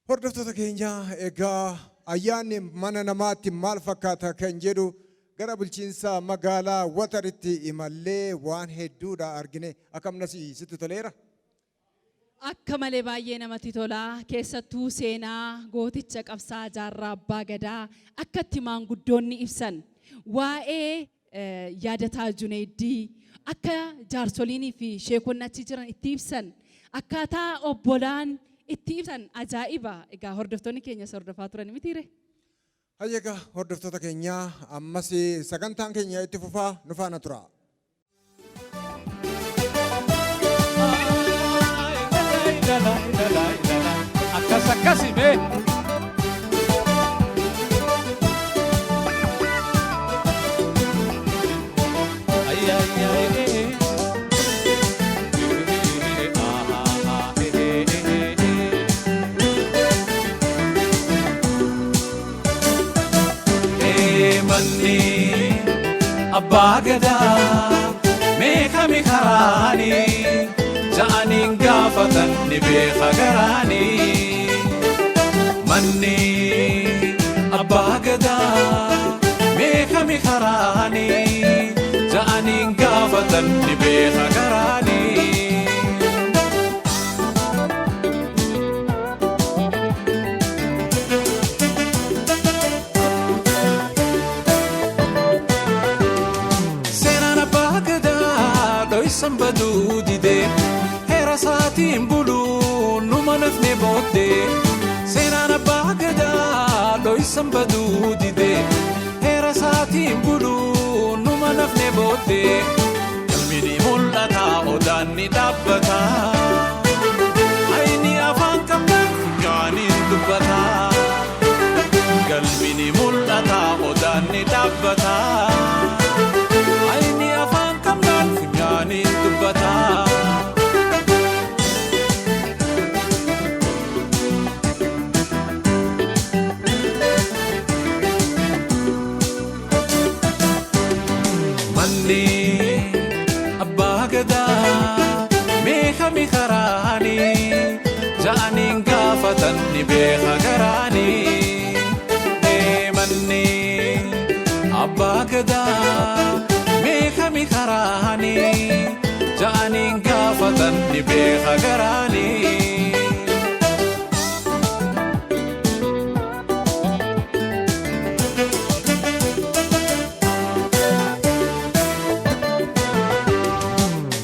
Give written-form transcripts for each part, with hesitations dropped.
Hordoftoota keenya, egaa ayyaanni mana namaatti maal fakkaata kan jedhu gara bulchiinsa magaalaa Wataritti imallee waan hedduudha argine. Akkamnas sitti toleera? Akka malee baay'ee namatti tola. Keessattuu seenaa gooticha qabsaa Jaarraa Abbaa Gadaa akka itti maanguddoonni ibsan, waa'ee Yaadataa Juneeddii akka jaarsoliinii fi sheekonni achi jiran itti ibsan, akkaataa obbolaan itti ibsan ajaa'iba. Egaa hordoftoonni keenyas hordofaa turan mitiire? Hayyeegaa hordoftoota keenyaa, ammas sagantaan keenya itti fufaa, nu faana tura. Akkas akkasi mee. Ay ay ay eh. Eh, ah, ah, ah, eh, eh, eh, eh. Ee, manni abbaa gadaa meeqami karaani ja'aniin gaafatan ni beeka garaani. Manni abbaa gadaa meeqami karaani ja'aniin gaafatan ni beeka garaani. Seenaan abbaa gadaa dhoysan baduu didee, heera isaatiin buluu numa nafne booddee. Seenaan abbaa gadaa dhoysan baduu didee, heera isaatiin buluu numa nafne booddee. Galmi ni mul'ata, odaan ni dhaabbata. Ayni afaan qabdan funyaaniin dubbata. Galmi ni mul'ata, odaan ni dhaabbata. Ayni afaan qabdan funyaaniin dubbata. Manni abbaa gadaa meeqami karaani ja'aniin gaafatan ni beeka garaani. Ee, manni abbaa gadaa meeqami karaani ja'aniin gaafatan ni beeka garaani.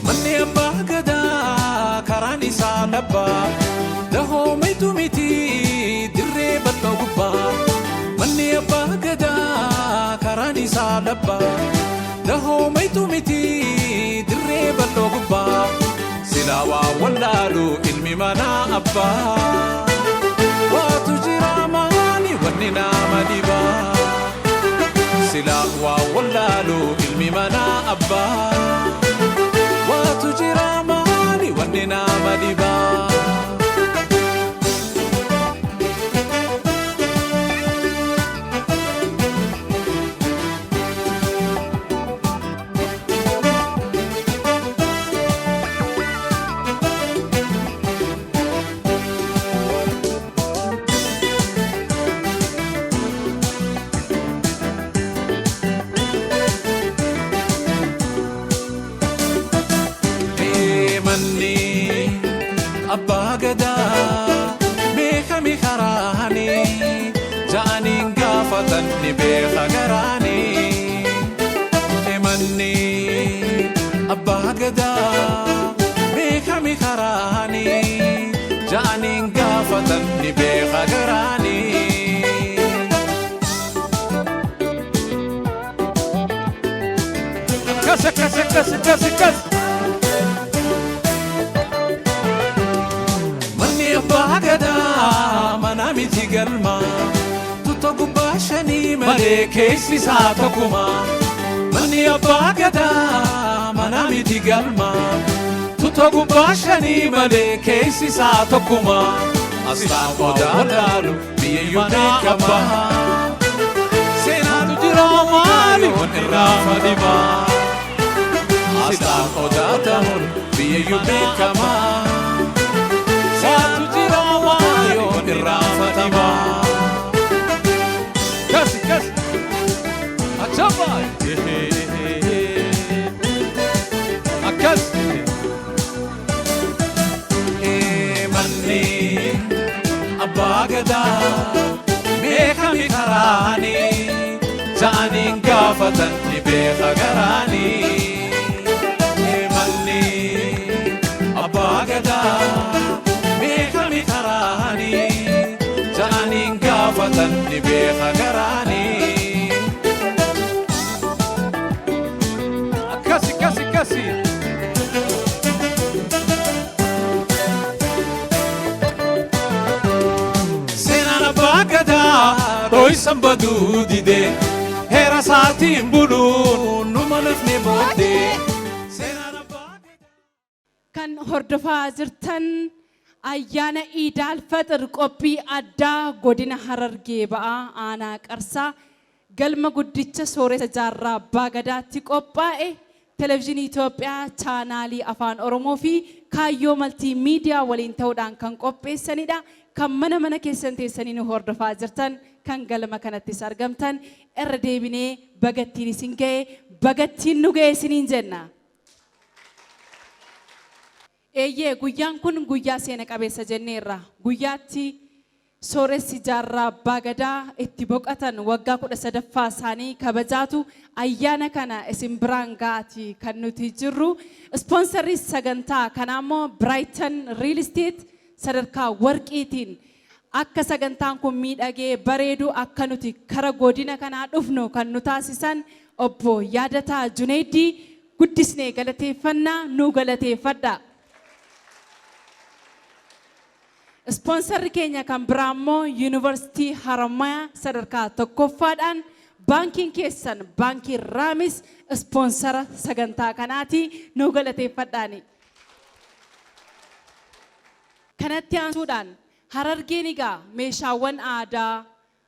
Manni abbaa gadaa karaan isaa dhabbaa, dahoometu miti dirree bal'oo gubbaa. Manni abbaa gadaa karaan isaa dhabbaa, dahoometu miti dirree bal'oo gubbaa. Silaa waa wallaalu ilmi manaa abbaa. Waatu jira maali wanni nama dhibaa? Silaa waa wallaalu ilmi manaa abbaa. Waatu jira maali wanni nama dhibaa? Ee, manni abbaa gadaa meeqami karaani ja'aniin gaafatan ni beeka garaani. Ee, manni abbaa gadaa meeqami karaani ja'aniin gaafatan ni beeka garaani. Akkas akkas akkas akkas akkas. Manni abbaa gadaa mana miti galma. Tutto gubbaa shanii malee keessi isaa tokkuma. Manni abbaa gadaa mana miti galma. Tutto gubbaa shanii malee keessi isaa tokkuma. Asxaan odaa laalu biyyayyuu beekama. Seenaatu jira maali wanni irraa dhibaa? Asxaan odaa ta'uun biyyayyuu beekama. Seenaatu jira maali wanni irraa Abbaa Gadaa meeqami karaanii ja'aniin gaafatan ni beeka garaanii. Manni Abbaa Gadaa meeqami karaanii ja'aniin gaafatan ni beeka garaanii. Akkasi, akkasi, akkasi. Seenaan Abbaa Gadaa dho'isan baduu dide, heera isaatiin buluun numa lafne booddee. Seenaan Abbaa Gadaa. Kan hordofaa jirtan ayyaana Iidaal Faxir qophii addaa godina Harargee Ba'aa aanaa Qarsaa galma guddicha Sooressa Jaarraa Abbaa Gadaatti qophaa'e, Televezyiinii Itoophiyaa chaanaalii Afaan Oromoo fi Kaayyoo Maltii Miidiyaa waliin ta'uudhaan kan qopheessanidha. Kan mana mana keessan teessanii nu hordofaa jirtan, kan galma kanattis argamtan, irra deebinee bagattiin isin ga'e, bagattiin nu ga'e isiniin jenna. Eeyyee, guyyaan kun guyyaa seena qabeessa jenneerra. Guyyaatti Sooressi Jaarraa Abbaa Gadaa itti boqotan waggaa 13ffaa isaanii kabajaatu ayyaana kana isin biraan ga'aati kan nuti jirru. Ispoonsarri sagantaa kanaa immoo Brighton Real Estate sadarkaa warqiitiin akka sagantaan kun miidhagee bareedu, akka nuti kara godina kanaa dhufnu kan nu taasisan obbo Yaadataa Juneeddii guddisnee galateeffannaa, nu galateeffadha. Ispoonsarri keenya kan biraa immoo Yuunivarsiitii Harammayaa sadarkaa tokkoffaadhaan baankiin keessan, baankii Raamis, ispoonsara sagantaa kanaati, nu galateeffadhaani. Kanatti aansuudhaan Harargeen egaa meeshaawwan aadaa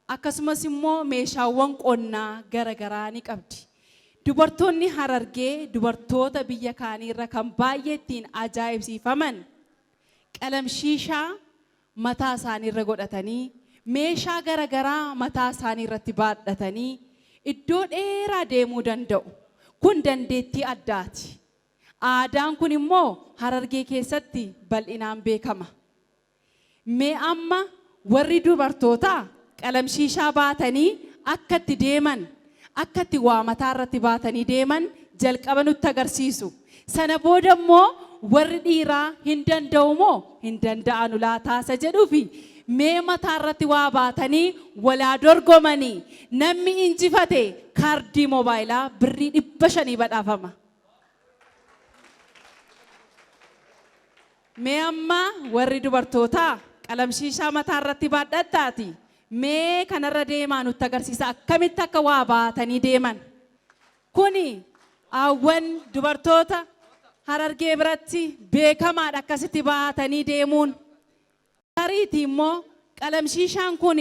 akkasumas immoo meeshaawwan qonnaa gara garaa ni qabdi. Dubartoonni Harargee dubartoota biyya kaaniirra kan baay'ee ittiin ajaa'ibsiifaman qalamshiishaa mataa isaaniirra godhatanii, meeshaa gara garaa mataa isaanii irratti baadhatanii iddoo dheeraa deemuu danda'u. Kun dandeettii addaati. Aadaan kun immoo Harargee keessatti bal'inaan beekama. Mee amma warri dubartootaa qalamshiishaa baatanii akka itti deeman, akka itti waa mataa irratti baatanii deeman jalqaba nutti agarsiisu. Sana booda immoo warri dhiiraa hin danda'u moo hin danda'anu laataa isa jedhuufi mee mataa irratti waa baatanii walaa dorgomanii, namni injifate kaardii moobaayilaa birrii 500 badhaafama. Mee amma warri dubartootaa qalamshiishaa mataa irratti baadhattaati. Mee kanarra deemaa nutti agarsiisa, akkamitti akka waa baatanii deeman. Kuni hawwan dubartoota Harargee biratti beekamaadha, akkasitti baatanii deemuun. Tariitii immoo qalamshiishaan kun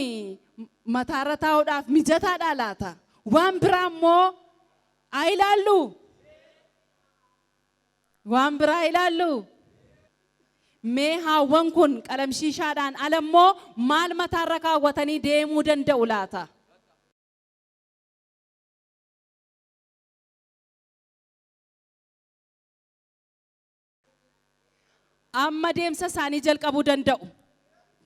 mataarra taa'uudhaaf mijataadha laata? Waan biraa immoo haa ilaallu? Waan biraa ilaallu? Mee haawwan kun qalamshiishaadhaan ala immoo maal mataarra kaawwatanii deemuu danda'u laata? Amma deemsa isaanii jalqabuu danda'u.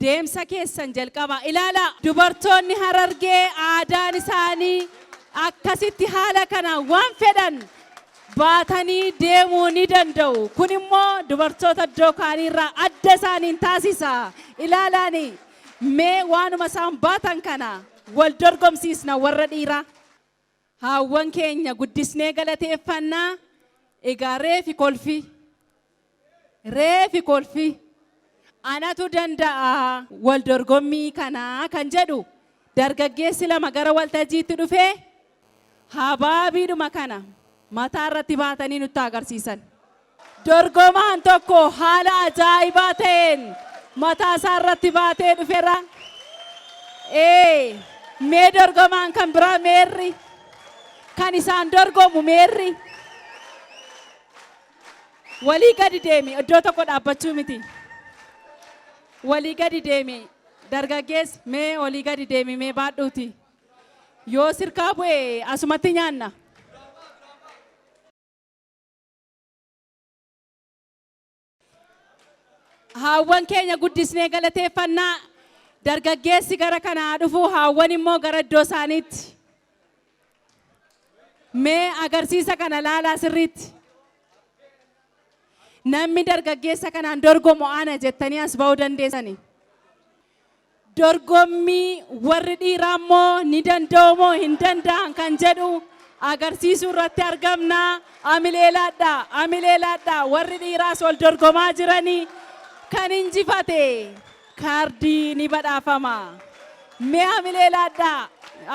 Deemsa keessan jalqabaa. Ilaalaa, dubartoonni Harargee aadaan isaanii akkasitti haala kana waan fedhan baatanii deemuu ni danda'u. Kun immoo dubartoota iddoo kaaniirraa adda isaaniin taasisa. Ilaalaani, mee waanuma isaan baatan kana wal dorgomsiisna warra dhiiraa. Haawwan keenya guddisnee galateeffannaa. Egaa reefi kolfi. Reefi kolfi. Anatu danda'a wal dorgommii kanaa kan jedhu dargaggeessi lama gara waltajjiitti dhufee habaabiidhuma kana mataa irratti baatanii nutti agarsiisan. Dorgomaan tokko haala ajaa'ibaa ta'een mataa isaa irratti baatee dhufeera. Ee, mee dorgomaan kan biraa meerri? Kan isaan dorgomu meerri? Walii gadi deemi, iddoo tokko dhaabbachuu miti. Walii gadi deemi, dargaggeessi, mee walii gadi deemi, mee baadhuuti. Yoo sirkaa bu'e asumatti nyaanna. Haawwan keenya guddisnee galateeffannaa. Dargaggeessi gara kanaa dhufu, haawwan immoo gara iddoo isaaniitti. Mee agarsiisa kana laalaa sirriitti. Namni dargaggeessa kanaan dorgomu ana jettanii as ba'uu dandeessani. Dorgommii warri dhiiraa immoo ni danda'u moo hin danda'an kan jedhu agarsiisuu irratti argamna. Amilee laadhaa, amilee laadhaa, warri dhiiraas wal dorgomaa jiranii kan injifate kaardii ni badhaafama. Mee amilee laadhaa,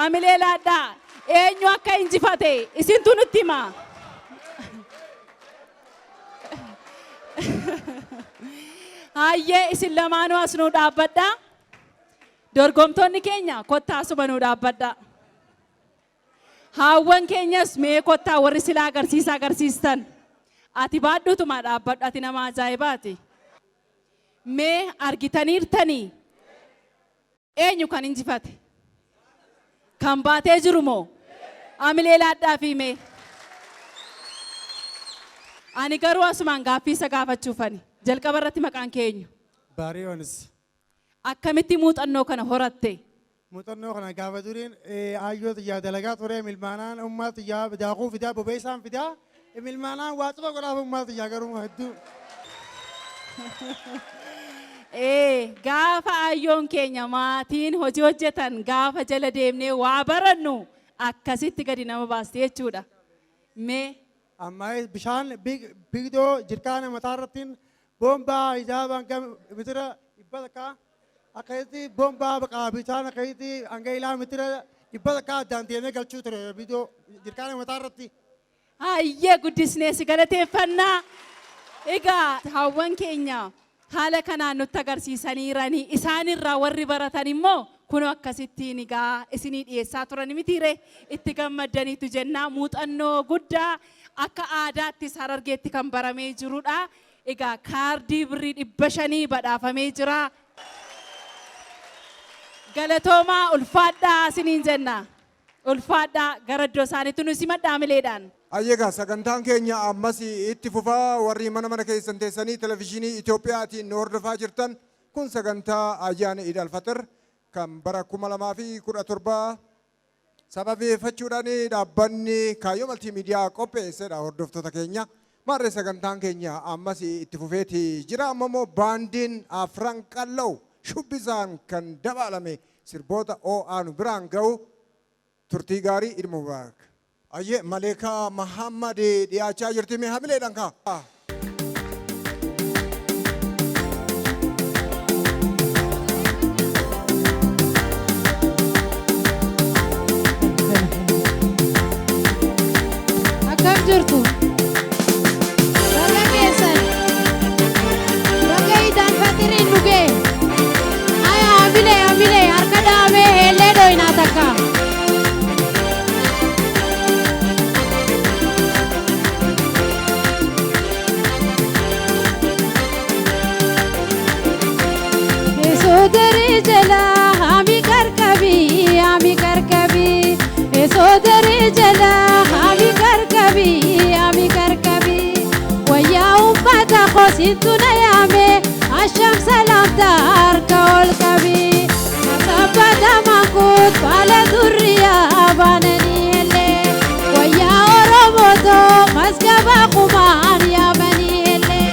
amilee laadhaa, eenyu akka injifate isintu nutti hima. Hayyee, isin lamaanuu as nuu dhaabbadhaa. Dorgomtoonni keenya kottaa asuma nuu dhaabbadhaa. Haawwan keenyas mee kottaa, warri silaa agarsiisa agarsiistan. Ati baadhuutuma dhaabbadhu, ati nama ajaa'ibaati. Mee argitaniirtanii, eenyu kan injifate? Kan baatee jiru moo? Amilee laadhaa fi mee. Ani garuu asumaan gaaffii isa gaafachuufani. Jalqaba irratti maqaan kee eenyu? Baariyoonis. Akkamitti muuxannoo kana horatte? Muuxannoo kana gaafa duriin aayyoo xiyyaa dalagaa ture, milmaanaan ummaa xiyyaa daakuu fidaa, bobeessaan fidaa, milmaanaan waa cufa godhaaf ummaa xiyyaa garuu hedduu. Gaafa ayyoon keenya maatiin hojii hojjetan gaafa jala deemnee waa barannu akkasitti gadi nama baasti jechuudha. Mee Amma bishaan bigdoo jirkaana mataa irrattiin boombaa hijaabaan mitira 100 akkasitti boombaa baqaa bishaan akkasitti hanga ilaa mitira 100 addaan deemee galchuu ture bigdoo jirkaana mataa irratti. Hayyee, guddisnee si galateeffannaa. Egaa hawwan keenya haala kanaan nutti agarsiisaniiranii isaanirraa warri baratan immoo kunoo akkasittiin egaa isinii dhiyeessaa turan mitiire, itti gammaddaniitu jennaa. Muuxannoo guddaa akka aadaattis Harargeetti kan baramee jirudha. Egaa kaardii birrii 500 badhaafamee jira. Galatoomaa, ulfaadhaa isiniin jenna. Ulfaadhaa, gara iddoo isaaniitti nu simadhaa mileedhaan. Ayyeegaa, sagantaan keenya ammas itti fufaa. Warri mana mana keessan teessanii televizyiinii Itoophiyaatiin nu hordofaa jirtan, kun sagantaa ayyaana Iid Alfaxir kan bara 2017 sababeeffachuudhaan dhaabbanni Kaayyoo Maltiimiidiyaa qopheessedha, hordoftoota keenya. Maarree, sagantaan keenya ammas itti fufeeti jira. Amma immoo baandiin Afran Qal'oo shubbisaan kan dabaalame sirboota oo'aa nu biraan ga'u. Turtii gaarii, Iid Mubaarak. Ayyee, Maleekaa Mahammad dhiyaachaa jirti, mee hamileedhaan kaa. Akkam jirtu? Baga keessan. Baga Iidaan Faxiriin nu ga'e. Aya, hamilee, hamilee, harka dhahamee heellee dhoyinaa takka. Soodari jala ami karkabi, ami karkabi. Soodari jala ami karkabi, ami karkabi. Wayyaa ummata koosintu na yaame, asham salaamta harka ol qabi. Sabbata maankuut baala durriyaa baananii hellee. Wayyaa Oromootoo masgaba kumaan yaamanii hellee.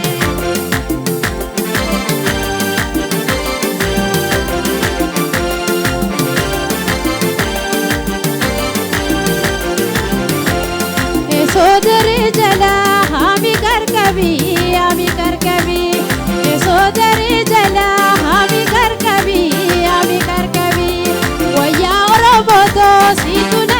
Soodari jala ami karkabi, ami karkabi. Soodari jala ami karkabi, ami karkabi. Wayyaa Oromootoo siitu na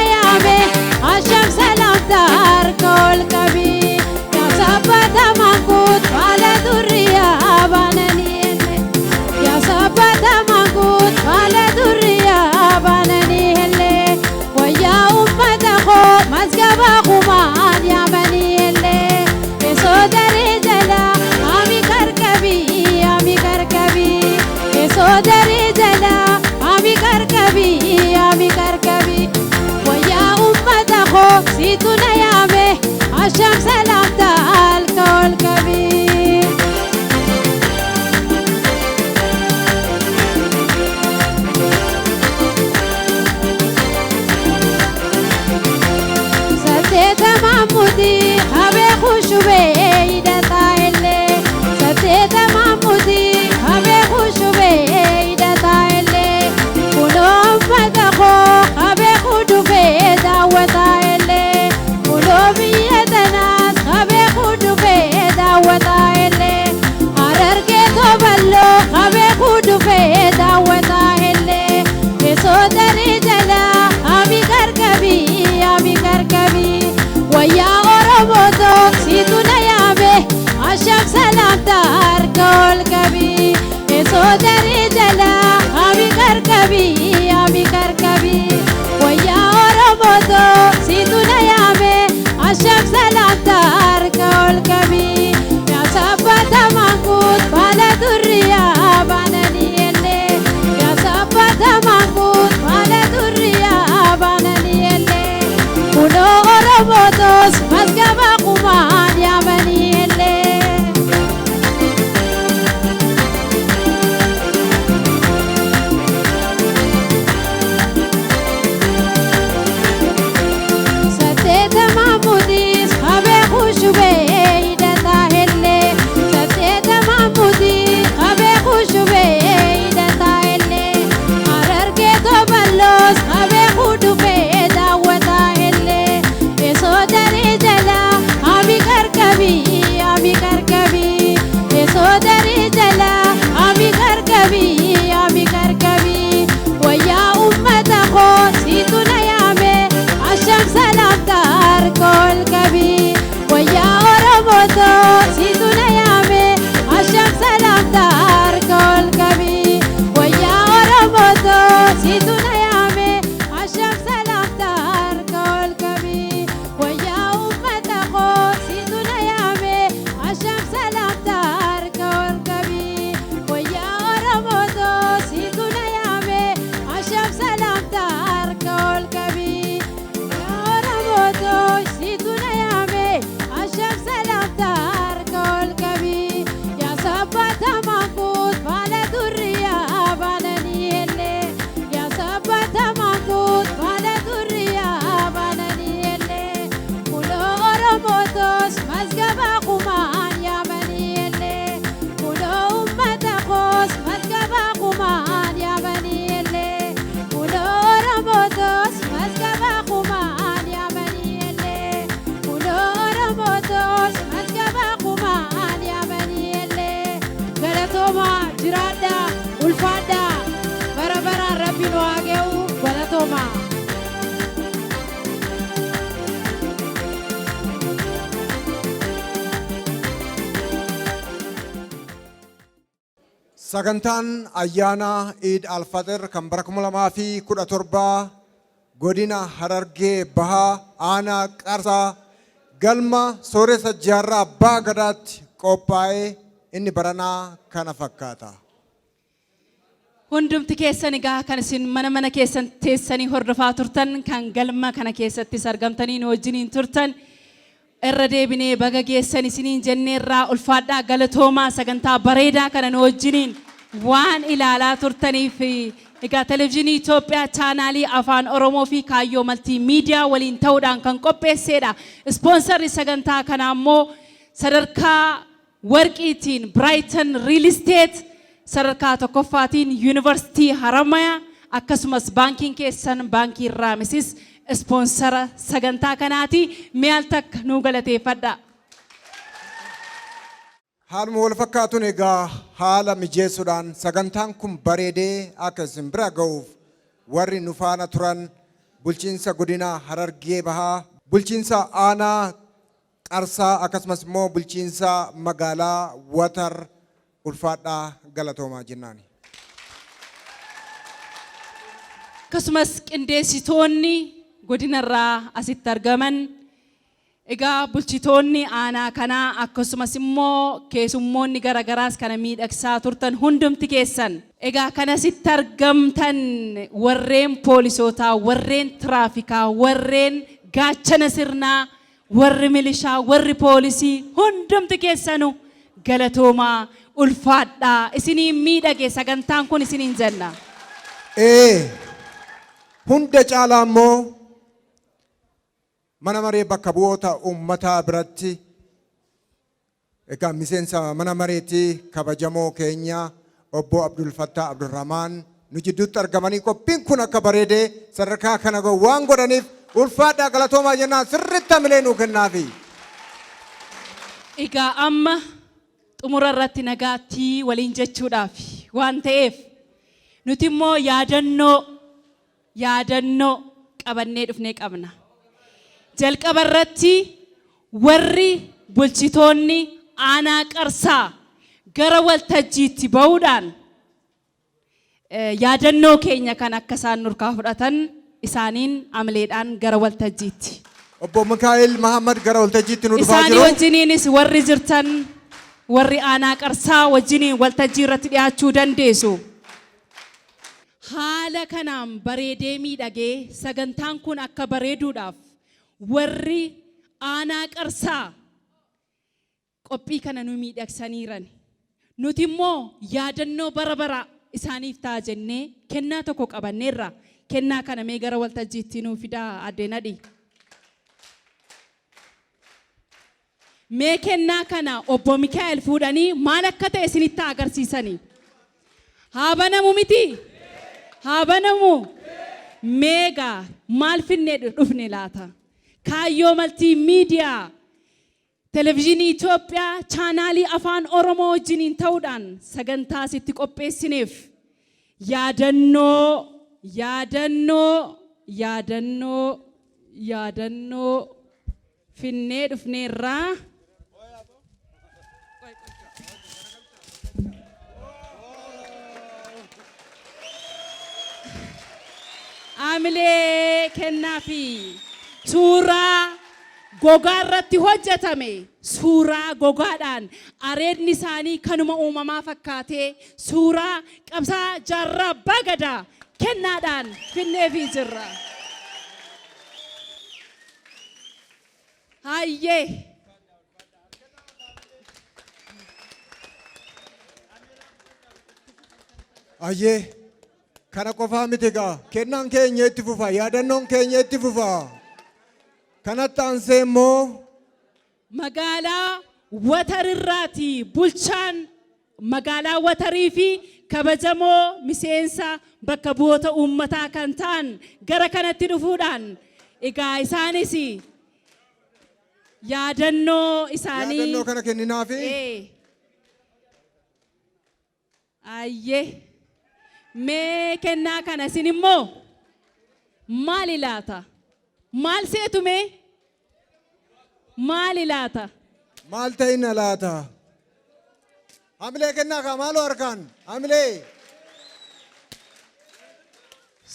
Mammuti habee kushubee hidhataa illee. Saddeeta mammuti habee kushubee hidhataa illee. Kunoo uffata koo habee kudufee daawwataa illee. Kunoo biyya tanaas habee kudufee daawwataa illee. Harargee tobaloo habee kudufee daawwataa illee. Keessoo jalaa ami gargabii ami gargabii. Wayyaa Oromootoo siitu na yaame asham salaamtaa harka ol qabii. Keessoo jalaa ami gargabii ami gargabii. Wayyaa Oromootoo siitu na yaame asham salaamtaa harka ol qabii. Yaa sabbata maanguut baala durriyaa baananii ellee. Yaa sabbata maanguut baala durriyaa baananii ellee. Kunoo Oromootos masgaba kumaan yaamanii ellee. Saddeeta mammutis habee kushubee hidhataa ellee. Saddeeta mammutis habee kushubee hidhataa ellee. Harargee toballoos habee kudufee daawwataa ellee. Esoo daree jalaa ami gargabii ami gargabii. Esoo daree jalaa ami gargabii ami gargabii. Wayyaa uummata koo siitu na yaame asham salaamtaa harka ol qabii. Wayyaa Oromootoo siitu na yaame asham salaamtaa harka ol qabii. Wayyaa Oromootoo siitu na yaame asham salaamtaa harka ol qabii. Wayyaa uummata koo siitu na yaame asham salaamtaa harka ol qabii. Wayyaa Oromootoo siitu na yaame asham salaamtaa harka ol qabii. Yaa Oromootoo siitu na yaame asham salaamtaa harka ol qabii. Yaa sabbata maanguut baala durriyaa baananii ellee. Yaa sabbata maanguut baala durriyaa baananii ellee. Kunoo Oromootos masgaba kumaan yaamanii ellee. Kunoo uummata koos masgaba kumaan yaamanii ellee. Kunoo Oromootos masgaba kumaan yaamanii ellee. Kunoo Oromootos masgaba kumaan yaamanii ellee. Galatoomaa jiraadhaa ulfaadhaa bara baraan rabbi nu haa ge'u galatoomaa. Sagantaan ayyaana Iid Alfaxir kan bara 2017 godina Harargee Bahaa Aanaa Qarsaa galma Sooressa Jaarraa Abbaa Gadaatti qophaa'ee inni baranaa kana fakkaata. Hundumti keessan egaa kan isin mana mana keessan teessanii hordofaa turtan kan galma kana keessattis argamtanii nu wajjiniin turtan irra deebinee baga geessan isiniin jenneerraa ulfaadhaa galatoomaa sagantaa bareedaa kana nu wajjiniin waan ilaalaa turtaniif egaa televizyiinii Itoophiyaa chaanaalii afaan Oromoo fi kaayyoo maltii miidiyaa waliin ta'uudhaan kan qopheessedha. Ispoonsarri sagantaa kanaa immoo sadarkaa warqiitiin Brighton Real Estate sadarkaa tokkoffaatiin Yuunivarsiitii Haramayaa akkasumas baankiin keessan baankii Raamisis ispoonsara sagantaa kanaati. Mee al takka nuu galateeffadha. Haaluma wal fakkaatuun egaa haala mijeessuudhaan sagantaan kun bareedee akka isin bira ga'uuf warri nu faana turan bulchiinsa godina Harargee Bahaa, bulchiinsa aanaa Qarsaa akkasumas immoo bulchiinsa magaalaa Watar ulfaadhaa galatoomaa jennaani. Akkasumas qindeessitoonni godinarraa asitti argaman egaa bulchitoonni aanaa kanaa akkasumas immoo keessummoonni garagaraas kana miidhagsaa turtan hundumti keessan egaa kan asitti argamtan warreen poolisootaa, warreen tiraafikaa, warreen gaachana sirnaa, warri milishaa, warri poolisii hundumti keessanu galatoomaa ulfaadhaa isiniin miidhage sagantaan kun isiniin jenna. Ee, hunda caalaa immoo Mana maree bakka bu'oota uummataa biratti egaa miseensa mana mareetti kabajamoo keenya obbo Abdul Fattah Abdurrahmaan nu jidduutti argamanii qophiin kun akka bareedee sadarkaa kana gahu waan godhaniif ulfaadhaa, galatoomaa jennaan sirriitti hamilee nuu kennaafi. Egaa amma xumura irratti nagaatti waliin jechuudhaaf waan ta'eef, nuti immoo yaadannoo qabannee dhufnee qabna. Jalqaba irratti warri bulchitoonni aanaa Qarsaa gara waltajjiitti bahuudhaan yaadannoo keenya kan akka isaan nurkaa fudhatan isaaniin amileedhaan gara waltajjiitti. Obbo Mikaa'el Mahammad gara waltajjiitti nu dhufaa Isaanii jiru. Wajjiniinis warri jirtan, warri aanaa Qarsaa wajjiniin waltajjii irratti dhiyaachuu dandeessu. Haala kanaan bareedee miidhagee sagantaan kun akka bareeduudhaaf warri aanaa Qarsaa qophii kana nu miidhagsaniiran. Nuti immoo yaadannoo bara bara isaaniif ta'a jennee kennaa tokko qabanneerra. Kennaa kana mee gara waltajjiitti nuu fidaa, addee Nadhi. Mee kennaa kana obbo Mikaa'el fuudhanii maal akka ta'e isinitti agarsiisanii. Haa banamu miti? Haa banamu? Meegaa maal finnee dhufne laata? Kaayyoo Maltiimiidiyaa Televezyiinii Itoophiyaa chaanaalii Afaan Oromoo wajjiniin ta'uudhaan sagantaa asitti qopheessineef yaadannoo, yaadannoo, yaadannoo, yaadannoo finnee dhufneerraa. Amilee kennaa fi suuraa gogaa irratti hojjetame, suuraa gogaadhaan areedni isaanii kanuma uumamaa fakkaatee, suuraa qabsaa Jaarraa Abbaa Gadaa kennaadhaan finneefii jirra. Hayyee. Ayyee, kana qofaa miti egaa, kennaan keenya itti fufa, yaadannoon keenya itti fufa. Kanatti aansee immoo Magaalaa Watarirraati bulchaan magaalaa Watarii fi kabajamoo miseensa bakka bu'oota uummataa kan ta'an gara kanatti dhufuudhaan egaa isaanis yaadannoo isaanii yaadannoo kana kenninaafi. Ayyee. Mee kennaa kana isin immoo maali laata? Maal seetu mee? Maali laata? Maal ta'ina laata? Hamilee kennaa kaa maaloo harkaan hamilee.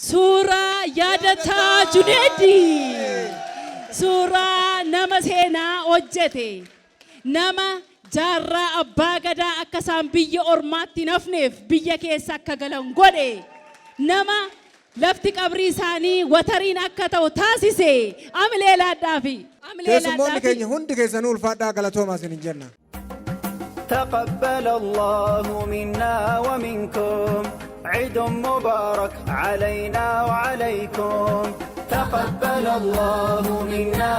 Suuraa Yaadataa Juneedi. Suuraa nama seenaa hojjete. Nama Jaarraa Abbaa Gadaa akka isaan biyya ormaatti hin hafneef biyya keessa akka galan godhe. Nama lafti qabrii isaanii Watariin akka ta'u taasise. Amilee laadhaafi. Amilee Keessummoonni laadhaafi. keenya hundi keessanuu ulfaadhaa, galatoomaa isinin jenna. تقبل الله منا ومنكم، عيد مبارك علينا وعليكم، تقبل الله منا.